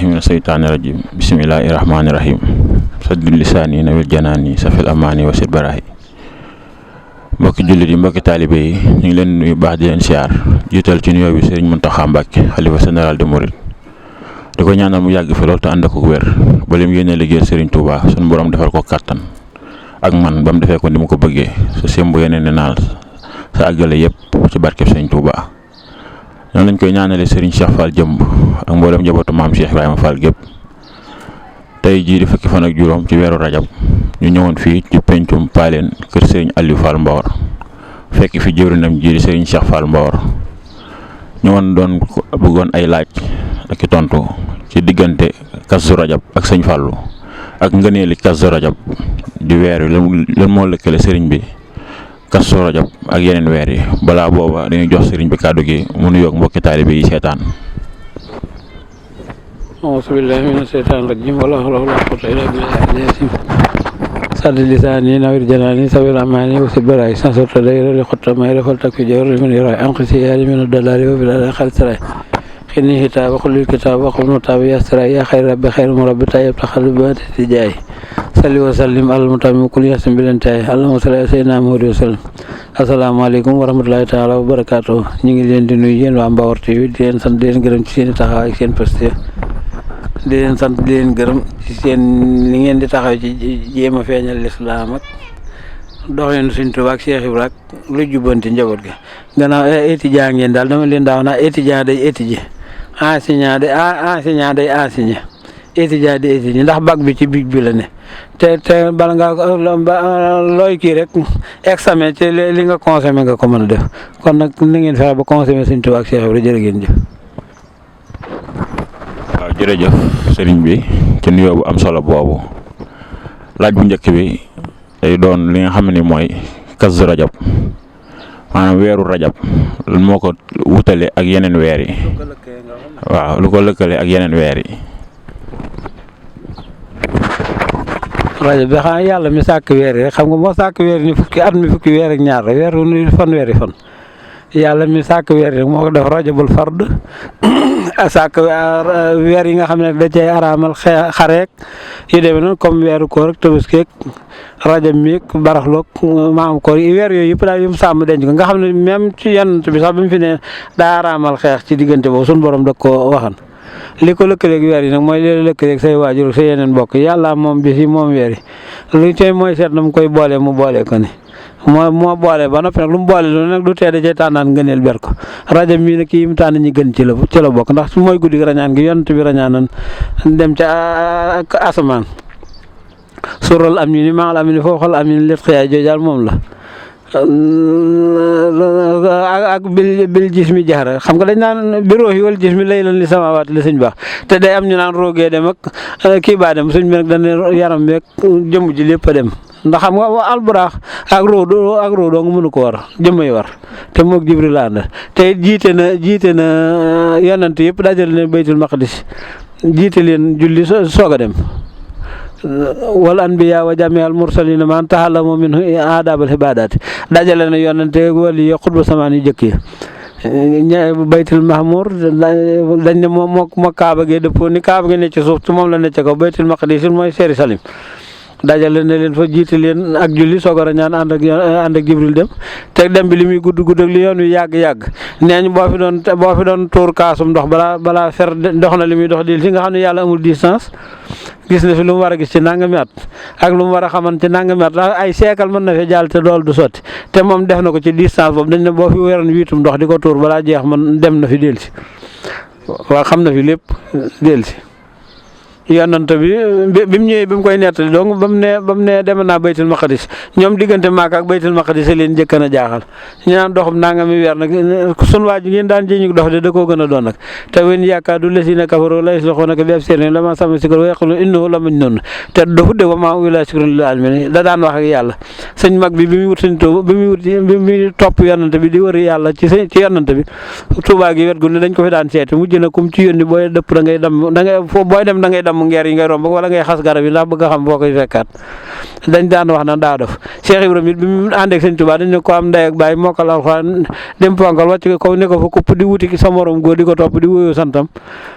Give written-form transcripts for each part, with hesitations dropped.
mina seytaani rajim bismillaahi rahmaani rahim saddid lisaani nawir janaani safil amaani wasit baraahi. Mbokki jullit yi mbokki taalibe yi ñu ngi leen nuyu baax di leen siyaar jiital ci nuyoo bi Serigne Mountakha Mbacké xalifa général de Mouride di ko ñaanal mu yàgg fi lool te ànd ak wér ba lim yéene liggéeyal Serigne Touba suñu borom defal ko kàttan ak man ba mu defee ko ni mu ko bëggee su semb yeneen ne naal sa àggale yëpp ci barkeb Serigne Touba. noonu lañ koy ñaanale Serigne Cheikh Fall jëmb ak mboolem njabootu maam Cheikh Ibrahima Fall gépp tey jii di fukki fan ak juróom ci weeru rajab ñu ñëwoon fii ci pencum Paaleen kër Serigne Aliou Fall Mbawar fekk fi jëwrinam ji di Serigne Cheikh Fall Mbawar ñëwoon doon bëggoon ay laaj ak i tontu ci diggante Kazu Rajab ak sëñ Fallu ak ngëneeli Kazu Rajab di weer wi lan moo lëkkale Serigne bi Kazu Rajab ak yeneen weer yi balaa booba dañuy jox Serigne bi kàddu gi mu nuyoog mbokki taalibe yi seetaan. auzu billaahi mina sheytaani rajiim wala hawla wala quwwata illaa billaahil saddi lisaani nawir janaani sawil amaani wasit baraay sansorta dayra li xotta may refal tak fi jawr min yaraay anqisi yaali min dalaali wa bilaa xal saray xinni hitaaba xulil kitaaba xul mutaaba yastaray yaa xayr rabbi xayr mu rabbi tayyib taxal baati di jaay salli wa sallim alal mutami kul yasim bilen tay allahumma salli ala sayyidina Muhammad wa sallam. asalaamaaleykum wa rahmatulahi taala wa barakaatu ñu ngi leen di nuyu yéen waa Mbawar TV di leen sant di leen gërëm ci seen i taxawaay ak seen posté di leen sant di leen gërëm ci seen li ngeen di taxaw ci jéem a feeñal lislaam ak doxalin Sëñ Tuubaa ak Cheikh Ibra ak lu jubbanti njaboot gi gannaaw étudiant ngeen daal dama leen daaw naa étudiant day étudier enseignant day enseigner étudiant di étudier ndax bac bi ci bic bi la ne te bala ngaa looy kii rek examen ci li nga consommé nga ko mën a def kon nag ni ngeen fexe ba consommé Sëñ Tuubaa ak Cheikh Ibra jërë ngeen jëf. waaw jërëjëf Serigne bi ci nuyoo bu am solo boobu laaj bu njëkk bi day doon li nga xam ne mooy Kazu Rajab maanaam weeru rajab moo ko wutale ak yeneen weer yi waaw lu ko lëkkale ak yeneen weer yi. rajab bi xam yàlla mi sàkk weer yi xam nga moo sàkk weer ni fukki at mi fukki weer ak ñaar la weer wu fanweeri fan yàlla mi sàkk weer yi moo ko def rajabul fard sàkk weer yi nga xam ne da cay araamal xareek yu demee noonu comme weeru koor ak tabaski ak rajab mi baraxloog maam koor yi weer yooyu yëpp daal yu mu sàmm denc ko nga xam ne même ci yonent bi sax bi mu fi ne daa araamal xeex ci diggante boobu suñu borom da ko waxan li ko lëkkaleeg weer yi nag mooy li la lëkkaleeg say waajur sa yeneen mbokk yàlla moom bis yi moom weer yi lu tey mooy seet na mu koy boolee mu boolee ko ni moo boole ba noppi nag lu mu boole loolu nag du tee da cay tànnaan ngëneel ber ko rajab mii nag kii mu tànn ñi gën ci la bokk ndax su mooy guddi rañaan gi yonent bi rañaanan dem ca asamaan sural am ni maa la am ni foo xool am ni lépp xiyaay joojaal moom la ak bil gis mi jaxara xam nga dañ naan bureau yi wala gis mi lay lan li samawaat li suñ baax te day am ñu naan roogee dem ak kii baa dem suñ bi nag dañ yaram beeg jëmm ji lépp a dem ndax xam nga alburaax ak roo doo nga mënu ko war jëmmay war te moog Jibril la ànd te jiite na yonent yëpp dajale leen baytul maqdis jiite leen julli soog a dem wal anbiya wa jami al mursalina man tahallamu minhu adabal ibadati dajale na yonente wali xutba samaan yu jëkk yi baytul mahmur dañ ne moo kaaba gi dëppoo ni kaaba gi ne ci suuf ci moom la ne ci kaw baytul maqdis mooy Jérusalem dajale na leen fa jiite leen ak julli soog a ñaan ànd ak Jibril dem te dem bi li muy gudd ak li yoon wi yàgg nee ñu boo fi doon tuur kaasum ndox balaa fer dox na li muy dox di si nga xam ne yàlla amul distance gis na fi lu mu war a gis ci nangami at ak lu mu war a xaman ci nangami at ay seekal mën na fi jàll te loolu du sotti te moom def na ko ci distance boobu dañ ne boo fi weeroon wiitum ndox di ko tuur balaa jeex man dem na fi dellusi waaw xam na fi lépp dellusi yonent bi mu ñëwee bi mu koy nettali donc ba mu ne dem naa baytul maqdis ñoom diggante Makka ak baytul maqdis leen njëkk na jaaxal ñu naan doxum nangami weer nag sunu waa ji ngeen daan jéñu dox de da koo gën a doon nag te wen yaakaadu lasina kafaru la yasluxuunaka bi absaarihim lammaa sami'u zikra wa yaquuluuna innahu la majnuun te dafa de wa maa huwa illaa zikrun lil aalamiin da daan wax ak yàlla sëñ mag bi muy wut sëñ Tuuba bi muy topp yonent bi di wër yàlla ci yonent bi Tuubaa gi wet gu ne dañ ko fi daan seeti mujj na kum ci yónni booy dëpp booy dem da ngay dem damm ngeer yi ngay romb wala ngay xas garab yi ndax bëgg a xam boo koy fekkaat dañ daan wax na daa dof Cheikh Ibrahima it bi mu ànd ak Sëñ Tuubaa dañ ne ko am ndey ak baay mokkal alxuraan dem ponkal wàcc ko ne ko fa kupp di wuti sa morom góor di ko topp di wuyoo santam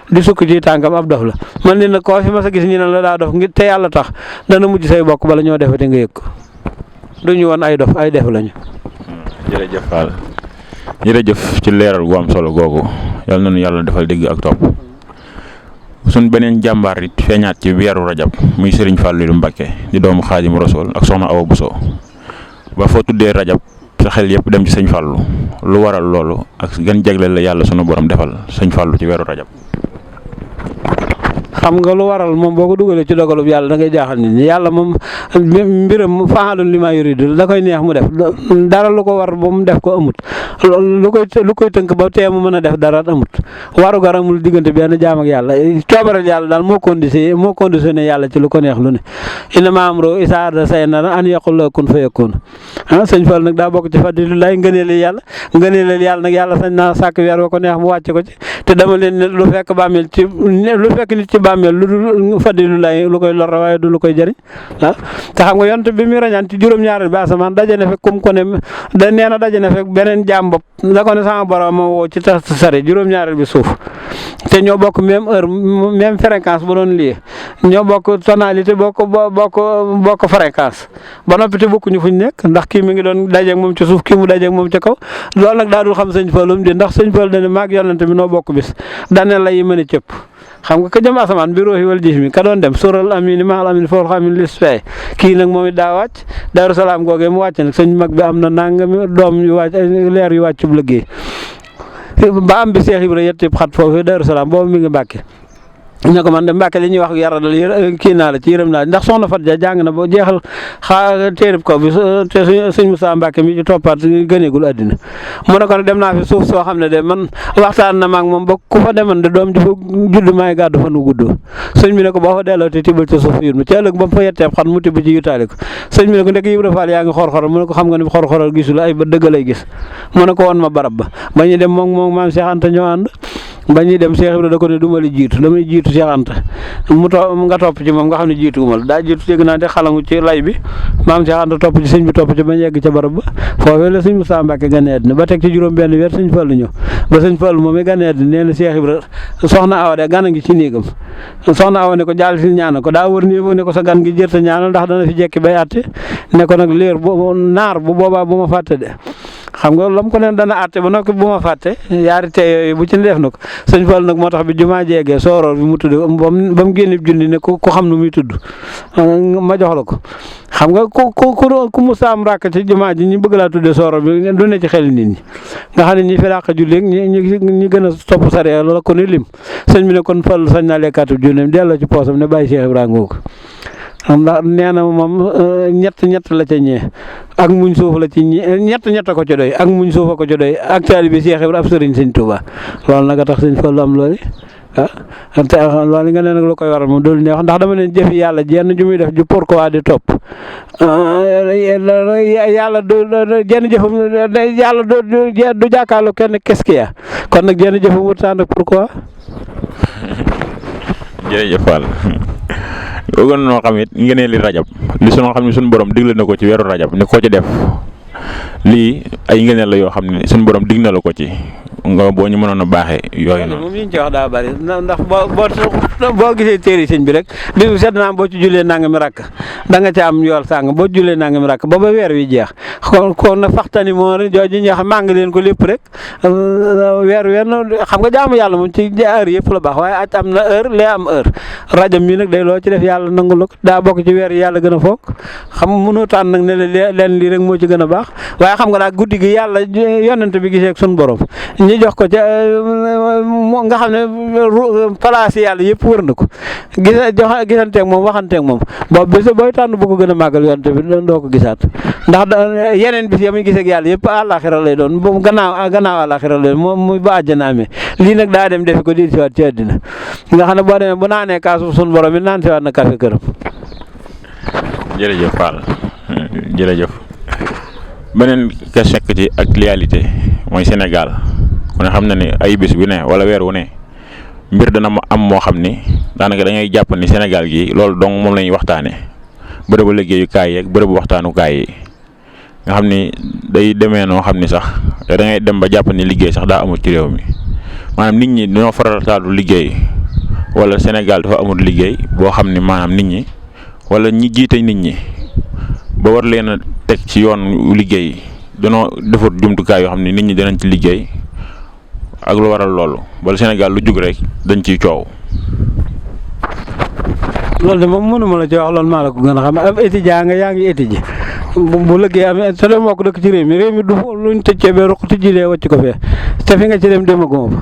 di sukk ci tànkam ab dof la man leen nag koo fi mas a gis ñu ne la daa dof ngir te yàlla tax dana mujj say bokk bala ñoo defate nga yëg ko duñu woon ay dof ay def lañu. jërëjëf Fall jërëjëf ci leeral gu am solo googu yal nañu yàlla defal dégg ak topp suñ beneen jàmbaar it feeñaat ci weeru rajab muy Serigne Fallou Mbacké di doomu Xaadimu Rasuul ak soxna Awa Bousso ba foo tuddee rajab sa xel yëpp dem ci sëñ Fallou lu waral loolu ak gan jagleel la yàlla sunu borom defal sëñ Fallou ci weeru rajab. xam nga lu waral moom boo ko dugalee ci dogalub yàlla da ngay jaaxal nit ñi yàlla moom mbiram fa'aalun limaa yuriidu da koy neex mu def dara lu ko war ba mu def ko amut lu koy tënk ba tee mu mën a def dara amut waru gar amul diggante benn jaam ak yàlla coobareel yàlla daal moo conditionné yàlla ci lu ko neex lu ne innamaa amruhu izaa araada shay'an an yaquula lahu kun fayakun sëñ Fall nag daa bokk ci fadlilaay ngëneelal yàlla nag yàlla sañ naa sàkk weer wa ko neex mu wàcce ko ci te dama leen ne lu fekk nit ci bàmmeel lu dul fadilu lay lu koy lor waaye du lu koy jëriñ te xam nga yonent bi muy rañaan ci juróom-ñaareel bi asamaan daje na fekk kum ko ne nee na daje na fekk beneen jaam bopp da ko ne sama borom ma woo ci tas sare juróom-ñaareel bi suuf te ñoo bokk même heure même fréquence bu doon lii ñoo bokk tonalité bokk fréquence ba noppi te bokkuñu fuñ nekk ndax kii mi ngi doon dajeeg moom ci suuf kii mu dajeeg moom ci kaw loolu nag daa dul xam sëñ Fallu di ndax sëñ Fallu dane maag yonent bi noo bokk bis dane la yi mën a cëpp xam nga ka jëm asamaan bi ruuhi wal jismi ka doon dem sural amini maal amini fool xamin lis fay kii nag moom it daa wàcc Daaru Salaam googee mu wàcc nag sëñ mag bi am na nangami doom yu wàcc leer yu wàccub liggéey ba am bi Seex Ibra yett yëpp xat foofu Daaru Salaam boobu mi ngi Mbàkke ne ko man de Mbàkke li ñuy wax yaradal kii naa la ci yërëm naa ndax soxna Fat Ja jàng na ba jeexal téereb kaw bi te sëñ Moussa Mbàkke mi ci toppaat gëneegul àddina mu ne ko ne dem naa fi suuf soo xam ne de man waxtaan na maag moom ba ku fa deman de doom ji fa judd maay gàddu fa nu guddoo sëñ bi ne ko boo fa delloo te tibal ci suuf yut ma ci ëllëg ba mu fa yetteeb xat mu tibb ci yutaale ko sëñ bi ne ko ndek Ibra Fall yaa ngi xor-xoral mu ne ko xam nga ne xor-xoral gisul ay ba dëgg lay gis mu ne ko woon ma barab ba ñu dem moom maam Cheikh Anta ñoo ànd ba ñuy dem Cheikh Ibra da ko ne du ma li jiitu damay jiitu Cheikh Anta nga topp ci moom nga xam ne jiitu mal daa jiitu dégg naa de xalangu ci lay bi maam Cheikh Anta topp ci sëñ bi topp ci ba yegg ca barab ba foofee la sëñ Moussa Mbacke gane àddina ba teg ci juróom benn weer sëñ Fallu ñëw ba sëñ Fallu moom i gane àddina nee na Cheikh Ibra soxna Awa de gan a ngi ci néegam soxna Awa ne ko jàll si ñaanal ko daa wër nii ne ko sa gan gi jërta ñaanal ndax dana fi jekki bay àtte ne ko nag léer naar bu boobaa bu ma fàtte de xam nga lam ko leen dana àtte ba noppi bu ma fàtte yaari tey yooyu bu ci def na ko sëñ Fall nag moo tax bi jumaa jeegee sooroor bi mu tudd ba mu génne junni ne ku xam nu muy tudd ma jox la ko xam nga ku mu saam ràkk ci jumaa ji ñu bëgg laa tuddee sooroor bi du ne ci xel nit ñi nga xam ne ñi fi ràkk julli ñi gën a topp sariya loola ko ni lim sëñ bi ne kon Fall sañ naa lekkaatu junneem delloo ci poosam ne bàyyi Cheikh Ibrahima ko ndax nee na moom ñett la ca ñee ak muñ suuf la ci ñett ko ca doy ak muñ suufa ko ca doy ak taalibe Cheikh Ibra ab sëriñ sëñ Touba loolu nag a tax sëñ Fallu am loolu te loolu nga ne nag lu koy waral moom doolu neex ndax dama ne jëfi yàlla jenn ju muy def ju pourquoi di topp yàlla jenn jëfam yàlla du jàkkaarloo kenn qu'est-ce qu'il y a kon nag jenn jëfam wut ànd ak pourquoi jërëjëf Fall bëggoon noo xam it ngeen li rajab li sunu xam ne suñu borom digle na ko ci weeru rajab ni ko ci def lii ay ngëneel la yoo xam ne suñu borom dig na la ko ci nga boo ñu mënoon a baaxee yooyu noonu. moom li ñu ci wax daa bari ndax boo gisee téere sëñ bi rek bi mu sedd naa boo ci jullee nangami rakk da nga ca am yool sàng boo jullee nangami rakk ba weer wi jeex kon nag faxtani moo jooju ñoo xam maa ngi leen ko lépp rek weer xam nga jaamu yàlla moom ci heure yëpp la baax waaye at am na heure lee am heure rajo mi nag day loo ci def yàlla nangu la ko daa bokk ci weer yi yàlla gën a foog xam mënoo tànn nag ne leen lii rek moo ci gën a baax waaye xam nga daal guddi gi yàlla yonent bi gisee ak suñu borom ñu jox ko ca nga xam ne place yàlla yëpp wër na ko gisanteeg moom waxanteeg moom boobu bés booy tànn bu ko gën a màggal yonent bi doo ko gisaat ndax yeneen bis ya muy gisee ak yàlla yëpp àllaaxira lay doon boobu gannaaw àllaaxira lay doon moom muy ba àjjana amee lii nag daa dem defi ko di siwaat ci àddina nga xam ne boo demee bu naanee kaasu suñu borom it naan siwaat na café këram. jërëjëf Fall jërëjëf beneen ka sekk ci actualité mooy Sénégal ku ne xam na ne ay bis bu ne wala weer wu ne mbir dana am moo xam ni daanaka da ngay jàpp ni Sénégal gi loolu dong moom la ñuy waxtaanee bërëbu liggéeyukaay yeeg bërëbu waxtaanukaay yi nga xam ni day demee noo xam ni sax da ngay dem ba jàpp ni liggéey sax daa amul ci réew mi maanaam nit ñi dañoo farataalu liggéey wala Sénégal dafa amul liggéey boo xam ni maanaam nit ñi wala ñi jiite nit ñi ba war leen a teg ci yoon liggéey danoo defut jumtukaay yoo xam ni nit ñi danañ ci liggéey ak lu waral loolu wala Sénégal lu jug rek dañ ciy coow. loolu de moom mënuma la ci wax loolu maa la ko gën a xam ab étudiant nga yaa ngi étudier bu lëggee amee te moo ko dëkk ci réew mi du luñ tëj cee bee ruq tëjjilee wàcc ko fee te fi nga ci dem demaguma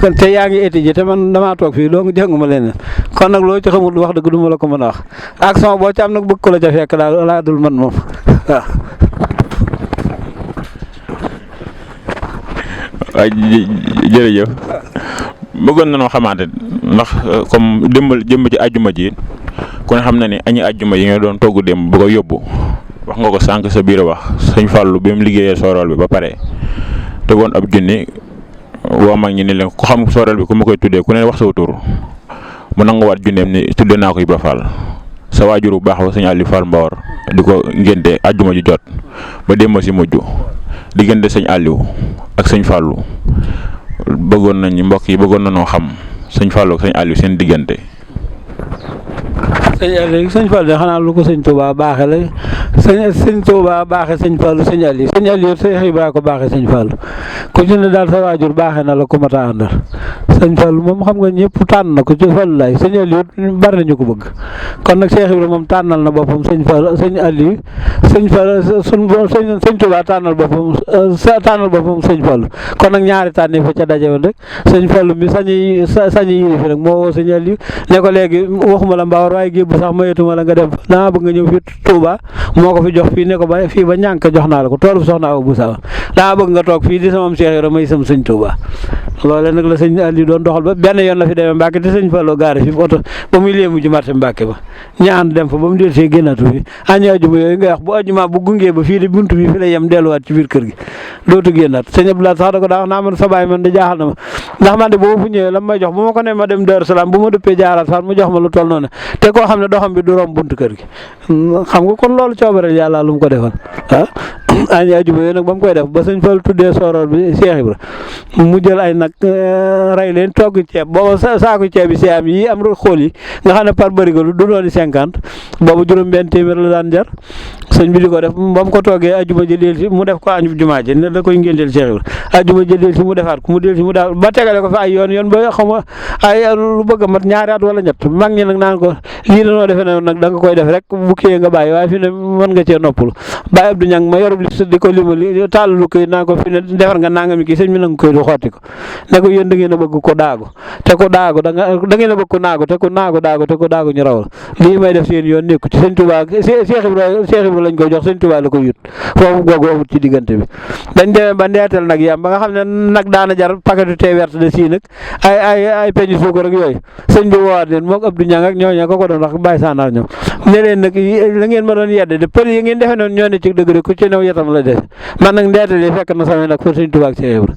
fa te yaa ngi étudier te man damaa toog fii doo nga jànguma leneen kon nag loo ci xamul wax dëgg du ma la ko mën a wax action boo ci am nag bëgg ko la ca fekk daal laa dul man moom waaw. waaye jërëjëf bëggoon na noo xamante ndax comme jëmb ci àjjuma ji ku ne xam na ni añi àjjuma yi nga doon togg démb bëgg a yóbbu wax nga ko sànq sa biir wax sëñ Fallou bi mu liggéeyee soorool bi ba pare tegoon ab junni woo mag ñi ni leen ku xam soorool bi ku ma koy tuddee ku ne wax sa tur mu nanguwaat junneem ni tuddee naa ko Ibra Fall sa waajur bu baax ba sëñ Aliou Fall Mbawar di ko ngénte àjjuma ji jot ba démb si mujj diggante sëñ Aliou ak sëñ Fallou bëggoon nañu mbokk yi bëggoon na noo xam sëñ Fallou ak sëñ Aliou seen diggante. sëñ Aliou sëñ Fallou de xanaa lu ko sëñ Touba baaxee la sëñ Touba baaxee sëñ Fallou sëñ Aliou Cheikh Ibra ko baaxee sëñ Fallou ku ci ne daal sa waajur baaxee na la ku mat a àndal sëñ Fallou moom xam nga ñëpp tànn na ko ci Fallou laay sëñ Aliou bari nañu ko bëgg kon nag Cheikh Ibra moom tànnal na boppam sëñ Fallou sëñ Aliou sëñ Fallou sëñ Touba tànnal boppam sëñ Fallou kon nag ñaari tànn fa ca daje woon rek sëñ Fallou mi sañi yilifi nag moo woo sëñ Aliou ne ko léegi waxuma la Mbawar waaye gébb sax mayetuma la nga dem dama bëgg nga ñëw fi Touba moo ko fi jox fii ne ko ba fii ba ñànk jox naa la ko toolu soxna aw bu sawa dama bëgg nga toog fii di samam Cheikh Ibra may sam sëñ Touba loole nag la sëñ Aliou doon doxal ba benn yoon la fi demee Mbàkke te sëñ Fallou gaare fi oto ba muy léemu ji marché Mbàkke ba ñaan dem fa ba mu del see génnatu fi añu ajuma yooyu nga wax bu ajuma bu gungee ba fii di buntu bi fi la yem delluwaat ci biir kër gi dootu génnaat sëñ Abdoulaye sax da ko daa wax naa man sa baay man di jaaxal na ma ndax man de boobu fu ñëwee la may jox bu ma ko ne ma dem Daaru Salaam bu ma dëppee jaaraat fan mu jox ma lu toll noonu te koo xam ne doxam bi du romb buntu kër gi xam nga kon loolu coobare yàlla lu mu ko defal añu ajuma yooyu nag ba mu koy def ba sëñ Fall tuddee sooroor bi Cheikh Ibra mu jël ay nag rey leen togg ceeb booba saako ceeb yi si am yi am xool yi nga xam ne par bërigo du dooni 50 boobu juróom-benn téeméer la daan jar sëñ bi di ko def ba mu ko toggee ajuma ji del si mu def ko añu jumaa ji ne da koy ngénteel Cheikh Ibra ajuma ji del si mu defaat ko mu del si mu defaat ba tegale ko fi ay yoon ba xam nga ay lu bëgg a mat ñaari at wala ñett mag ñi nag naan ko lii danoo defe ne nag da nga koy def rek bu kiyee nga bàyyi waaye fi ne mën nga cee noppalu bàyyi Abdou Ñang ma yorub li di ko limali tàllalu koy naan ko fi ne defar nga nangami kii sëñ bi nanga koy du xotti ko ne ko yéen da ngeen a bëgg ko daagu te ko daagu da ngeen a bëgg ko naagu te ko naagu daagu te ko daagu ñu rawal lii may def seen yoon nekku ci sëñ Touba Cheikh Ibra lañ koy jox sëñ Touba la ko yut foofu googu amut ci diggante bi dañ demee ba ndeetal nag yam ba nga xam ne nag daana jar paquetu thé verte de sii nag ay peñu suukar ak yooyu sëñ bi woowaat leen moom Abdou Ñang ak ñooñu ko doon wax bàyyi saanaar ñoom ne leen nag la ngeen ma doon yedde de pël yi ngeen defe noonu ñoo ne ci dëgg rek ku ci new yetam la def man nag ndeetal yi fekk na sama nag pour sëñ Touba ak Cheikh Ibra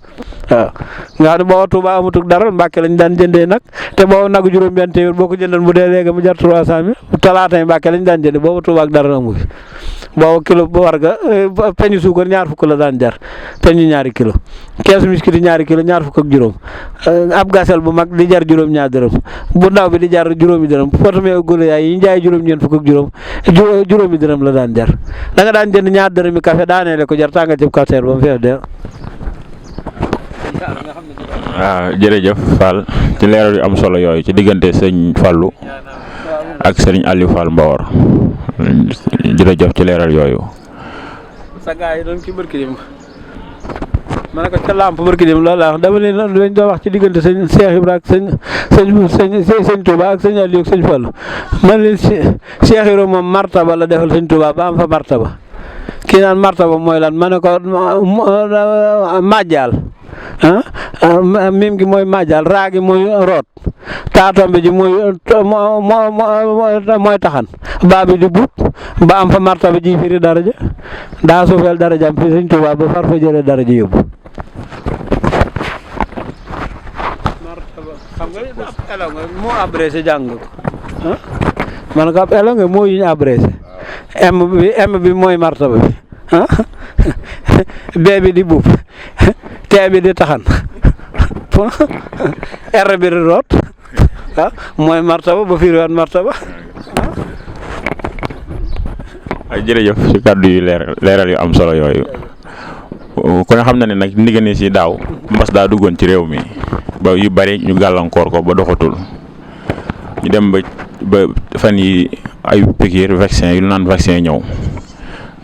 waaw nga xam ne booba Touba amatul dara Mbàkke lañ daan jëndee nag te booba nagu juróom-benn téeméer boo ko jëndoon bu dee léegi mu jar 300 000 talaatay Mbàkke lañ daan jëndee booba Touba ak dara amu fi booba kilo bu warga peñu suukar ñaar fukk la daan jar peñu ñaari kilo keesu miskiti ñaari kilo ñaar fukk ak juróom ab gasel bu mag di jar juróom-ñaar dërëm bu ndaw bi di jar juróomi dërëm potamee gula yaay yi njaay juróom-ñeent fukk ak juróomi dërëm la daan jar da nga daan jënd ñaar dërëmi café daaneele ko jar tàngal ci cafetière ba mu fees de waaw jërëjëf Fall ci leeral yu am solo yooyu ci diggante sëñ Fallou ak sëriñ Aliou Fall Mbawar jërëjëf ci leeral yooyu. sa gaa yi doon ki barki dem ma ne ko ca làmp barki dem loolu laa wax dama leen dañ doon wax ci diggante sëñ Cheikh Ibra ak sëñ Touba ak sëñ Aliou ak sëñ Fallou man leen Cheikh Ibra moom martaba la defal sëñ Touba ba am fa martaba kii naan martaba mooy lan ma ne ko majjaal mim gi mooy majjaal raa gi mooy root taatombe ji mooy taxan baa bi di but ba am fa martaba ji firi daraja daa suufeel darajaam fi sëñ Touba ba far fa jëlee daraja yóbbu martaba xam nga elo nga moo abrégé jàng ko ah man ko elo nga moo yu ñu abrégé m bi mooy martaba bi ah b bi di buub t bi di taxan r bi di root ah mooy martaba ba firiwaat martaba ay jërëjëf ci kàddu yu leeral yu am solo yooyu ku ne xam na ne nag ndiggane si daaw mbas daa duggoon ci réew mi ba yu bari ñu gàllankoor ko ba doxatul ñu dem ba fan yi ay piqûre vaccin yu naan vaccin ñëw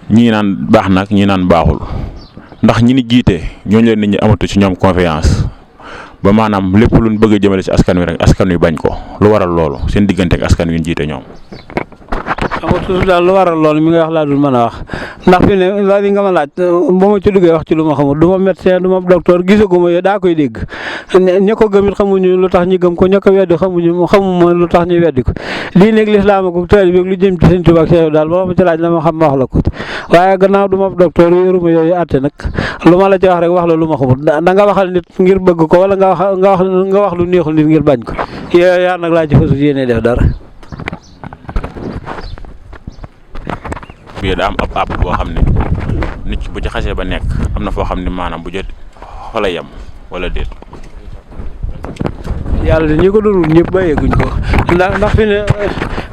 ñii naan baax nag ñii naan baaxul ndax ñi ni jiite ñooñu leen nit ñi amatu ci ñoom confiance ba maanaam lépp luñ bëgg a jëmale ci askan wi rek askan wi bañ ko lu waral loolu seen diggante ak askan wi ñu jiite ñoom. xam nga toujours daal lu waral loolu mi nga wax laa dul mën a wax ndax fi ne loolu yi nga ma laaj ba ma ci duggee wax ci lu ma xamul du ma médecin du ma docteur gisaguma yo daa koy dégg ña ko gëm it xamuñu lu tax ñi gëm ko ña ko weddi xamuma lu tax ñu weddi ko lii nekk lislaam ko taalibe bi lu jëm ci Sëñ Tuubaa ak Seex daal ba ma ci laaj la ma xam ma wax la ko waaye gannaaw du ma docteur yoruma yooyu àtte nag lu ma la ci wax rek wax la lu ma xamul da nga waxal nit ngir bëgg ko wala nga wax lu neexul nit ngir bañ ko yooyu yaa nag laa ci fasu yéene def dara. bii daa am ab àpp boo xam ne nit ki bu ci xasee ba nekk am na foo xam ne maanaam bu jot fa la yem wala déet. yàlla ñi ko doon ñëpp bàyyeeguñ ko ndax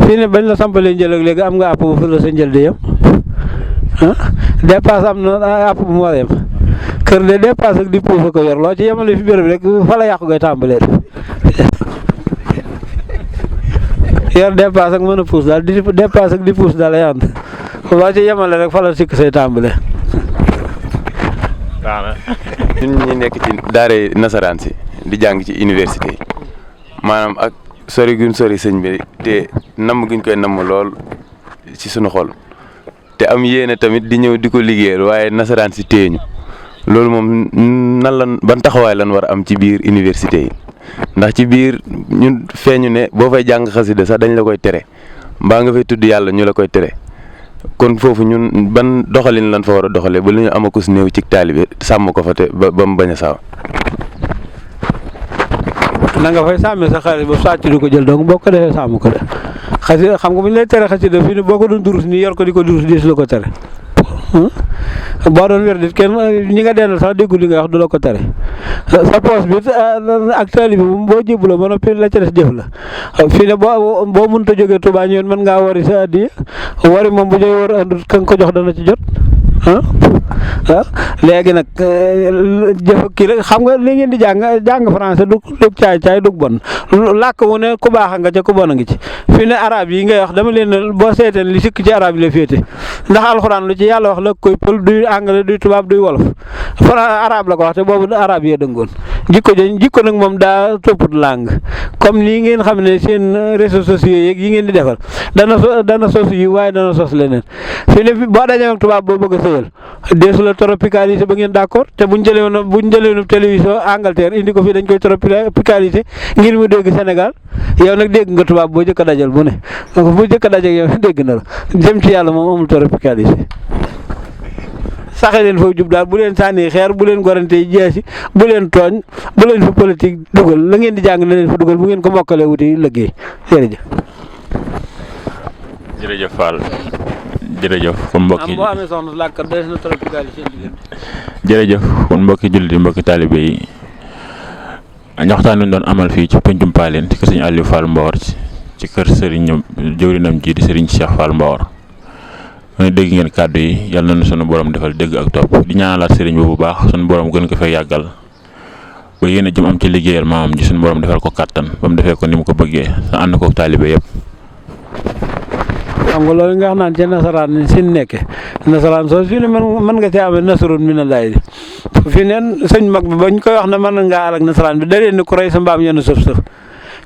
fi ne bañ la sampalee njël ak léegi am nga àpp bu fa la sa njël di yem ah dépasse am na àpp bu mu war a yem kër de dépasse ak di puus ko yor loo ci yemale fi béréb rek fa la yàqu ngay tàmbalee yor dépasse ak mën a puus daal di dépasse ak di puus daal ay ànd loo ci yemale rek fa la sikk say tàmbale. ñun ñi nekk ci daara nasaraan si di jàng ci université yi maanaam ak sori guñ sori sëñ bi te namm guñ koy namm lool ci sunu xol te am yéene tamit di ñëw di ko liggéeyal waaye nasaraan si téeñu loolu moom nan lan ban taxawaay lan war a am ci biir université yi ndax ci biir ñun feeñu ne boo fay jàng xasida sax dañ la koy tere mbaa nga fay tudd yàlla ñu la koy tere kon foofu ñun ban doxalin lan fa war a doxalee ba lu ñu amakus néew ci taalibe sàmm ko fa te ba mu bañ a saaw. na nga fay sàmmee sa xaalis ba sàcc du ko jël donc boo ko defee sàmm ko de xasida xam nga bu ñu lay tere xasida fii ne boo ko doon durus nii yor ko di ko durus diis la ko tere boo doon wér dit kenn ñi nga dendal sax déggu li nga wax du la ko tere sa poos bi ak taalibe bi boo jébbaloo ba noppi la ca des jëf la fii ne boo mënut a jógee Touba ñëw mën ngaa wari sa addiya wari moom bu ñëwee war a andut ka nga ko jox dana ci jot léegi nag jëf kii rek xam nga li ngeen di jàng français du caay du bon làkk wu ne ku baax nga ca ku bon a ngi ci fii ne arab yi ngay wax dama leen boo seeteen li sikk ci arab yi la féete ndax alxuraan lu ci yàlla wax la koy pël duy anglais duy tubaab duy wolof arab la ko wax te boobu arab yee dëngoon jikko nag moom daa topput langue comme nii ngeen xam ne seen réseaux sociaux yeeg yi ngeen di defal dana sos yi waaye dana sos leneen fii ne boo dajee ak tubaab boo bëgg a sëyal deesu la tropicalisé ba ngeen d'accord te buñ jëlee woon télévision Angleterre indi ko fii dañ koy tropicalisé ngir mu dégg Sénégal yow nag dégg nga tubaab boo jëkk a dajal bu ne bu jëkk a dajal yow dégg na la jëm ci yàlla moom amul tropicalisé saxe leen foofu jub daal bu leen sànni xeer bu leen gorante jeesi bu leen tooñ bu leen fa politique dugal la ngeen di jàng na leen fa dugal bu ngeen ko mokkalee wuti liggéey jërëjëf Fall jërëjëf kon mbokki boo amee soxna làkkat des na tropicalisé seen diggante jërëjëf kon mbokki jullit yi mbokki taalibe yi waxtaan wi ñu doon amal fii ci Pencum Paleen ci kër Sëriñ Aliou Fall Mbawar ci kër Sëriñ jëwrinam ji di Sëriñ Cheikh Fall Mbawar mu ne dégg ngeen kàddu yi yàlla na sunu borom defal dégg ak topp di ñaanalaat sëriñ bi bu baax sunu borom gën ko fay yàggal ba yéen a jëm am ci liggéeyal maamam ji sunu borom defal ko kàttan ba mu defee ko ni mu ko bëggee sa ànd ko taalibe yëpp. xam nga loolu nga xam naan ci nasaraan ni sin nekke nasaraan soo fii ne mën nga cee amee nasarun mi na laay di fii ne sëñ mag bi bañ koy wax ne mën ngaa alak nasaraan bi da leen ni ku rey sa mbaam yenn sëf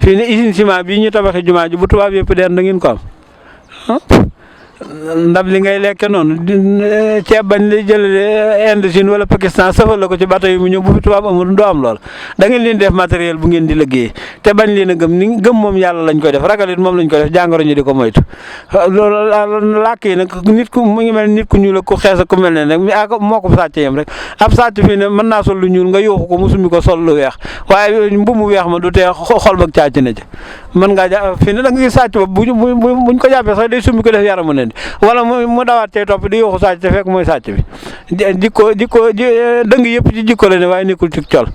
fii ne usine ciment bii ñu tabaxee jumaa ji bu tubaab yëpp deen da ngeen ko am ndab li ngay lekke noonu ceeb bañ lay jëlee Inde Chine wala Pakistan safal la ko ci bato yi mu ñëw bu fi tubaab amul doo am lool da ngeen leen def matériel bu ngeen di liggéey te bañ leen a gëm ni gëm moom yàlla lañ koy def ragalit moom lañ koy def jàngoro ñu di ko moytu loolu làkk yi nag nit ku mu ngi mel nit ku ñuul ak ku xees ak ku mel ne nag moo ko sàcc yem rek ab sàcc fii ne mën naa sol lu ñuul nga yooxu ko mu summi ko sol lu weex waaye mbu mu weex ma du tee xol bak càcc na ci mën ngaa ja fii ne da nga gis sàcc ba buñ ko jàppee sax day summi ko def yaramu ne wala mu dawaat cee topp di yooxu sàcc te fekk mooy sàcc bi jikko dëng yëpp ci jikko la ne waaye nekkul ci col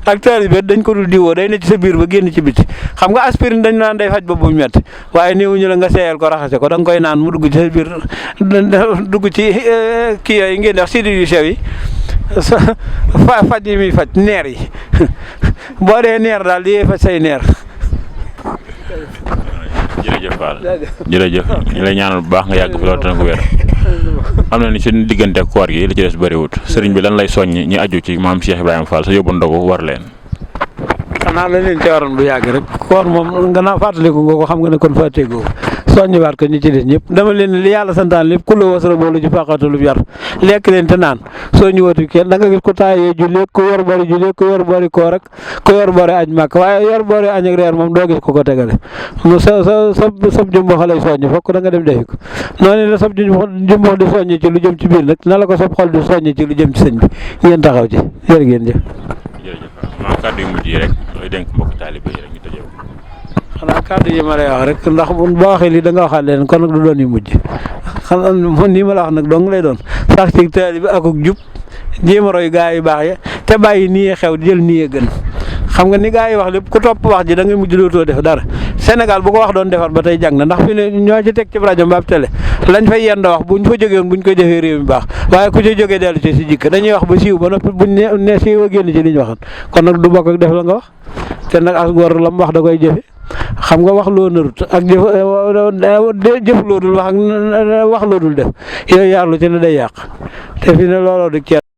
ak taalibe dañ ko dul diwoo day ne ci sa biir ba génn ci biti xam nga aspirine dañ naan day faj bopp bu metti waaye néewuñu la nga seeyal ko raxase ko da nga koy naan mu dugg ci sa biir dugg ci kii yooyu ngeen def sidit yu sew yi faj yi muy faj neer yi boo dee neer daal di faj say neer. jërëjëf Fall jërëjëf ñu lay ñaanal bu baax nga yàgg fi loolu te nga wér am na ni suñu diggante koor gi li ci des bëriwut sëriñ bi lan lay soññ ñi aju ci maam Cheikh Ibrahima Fall sa yóbbu ndogu war leen. xanaa la leen ci waroon bu yàgg rek koor moom nga naa fàttaliku nga ko xam nga ne kon fàtteegoo soññiwaat ko ñi ci des ñëpp dama leen li yàlla santaan lépp ku la wasara boolu ci fàqatalu yar lekk leen te naan soo ñëwatu kenn da nga gis ku taayee julli ku yor bari julli ku yor bari koor rek ku yor bari aj màkk waaye yor bari añ ak reer moom doo gis ko tegale mu sab jumbo xalay soññ fokk da nga dem defi ko noonu la sab jumbo di soññ ci lu jëm ci biir nag na la ko sab xol di soññ ci lu jëm ci sëñ bi ngeen taxaw ci jërë ngeen jëf. jërëjëf maa kàddu yu mujj yi rek looy dénk mbokk taalibe yi rek ñu tëjee ko. xanaa kàddu yi ma lay wax rek ndax boo waxee lii da nga waxaat leen kon nag du doon yu mujj xanaa nii ma la wax nag dong lay doon sax ci taalibe ak jub jéem a roy gaa yu baax ya te bàyyi nii xew jël nii gën xam nga ni gaa yi wax lépp ku topp wax ji da ngay mujj dootoo def dara Sénégal bu ko wax doon defar ba tey jàng na ndax fi ne ñoo ci teg ci rajo mbaab télé lañ fay yend wax buñ fa jógee woon buñ koy defee réew mi baax waaye ku ci jógee dellu ci si jikk dañuy wax ba siiw ba noppi buñ ne siiw a génn ci li ñu waxan kon nag du bokk ak def la nga wax te nag as góor la mu wax da koy jëfe xam nga wax loo narut ak jëf loo dul wax ak wax loo dul def yooyu yaar lu ci ne day yàq te fi ne looloo di